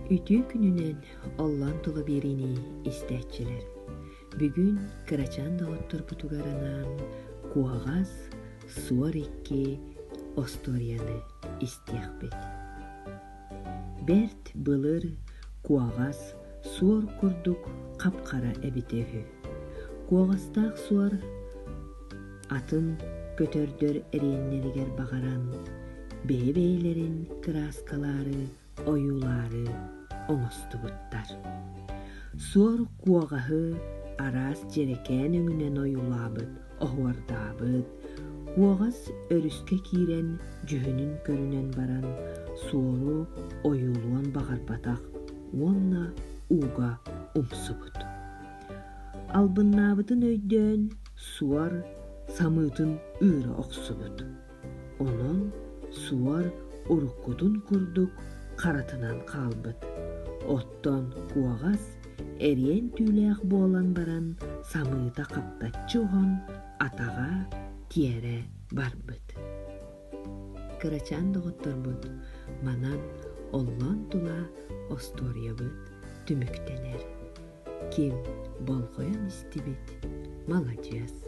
Үтүө күнүнэн оллоон тула биэриини истээччилэр. Бүгүн кырачаан доҕотторбутугар анаан Куоҕас суор икки остуоруйаны истиэхпит. Бэрт былыр куоҕас суор курдук хап-хара эбитэ үһү. Куоҕастаах суор атын көтөрдөр эриэннэригэр баҕаран, бэйэ-бэйэлэрин кырааскалаары, ойуулаары оҥостубуттар. Суор куоҕаһы араас дьэрэкээн өҥүнэн ойуулаабыт, оһуордаабыт, куоҕас өрүскэ киирэн дьүһүнүн көрүнэн баран суору ойуулуон баҕарбатах уонна ууга умсубут. Албыннаабытын өйдөөн суор самыытын ыыра охсубут. Онон суор уруккутун курдук харатынан хаалбыт. Оттон куоҕас эриэн түүлээх буолан баран самыыта хаптаччы оһон атаҕа тиэрэ барбыт. Кырачаан доҕотторбут манан оллоон тула остуоруйабыт түмүктэнэр. Ким болҕойон истибит маладьыас.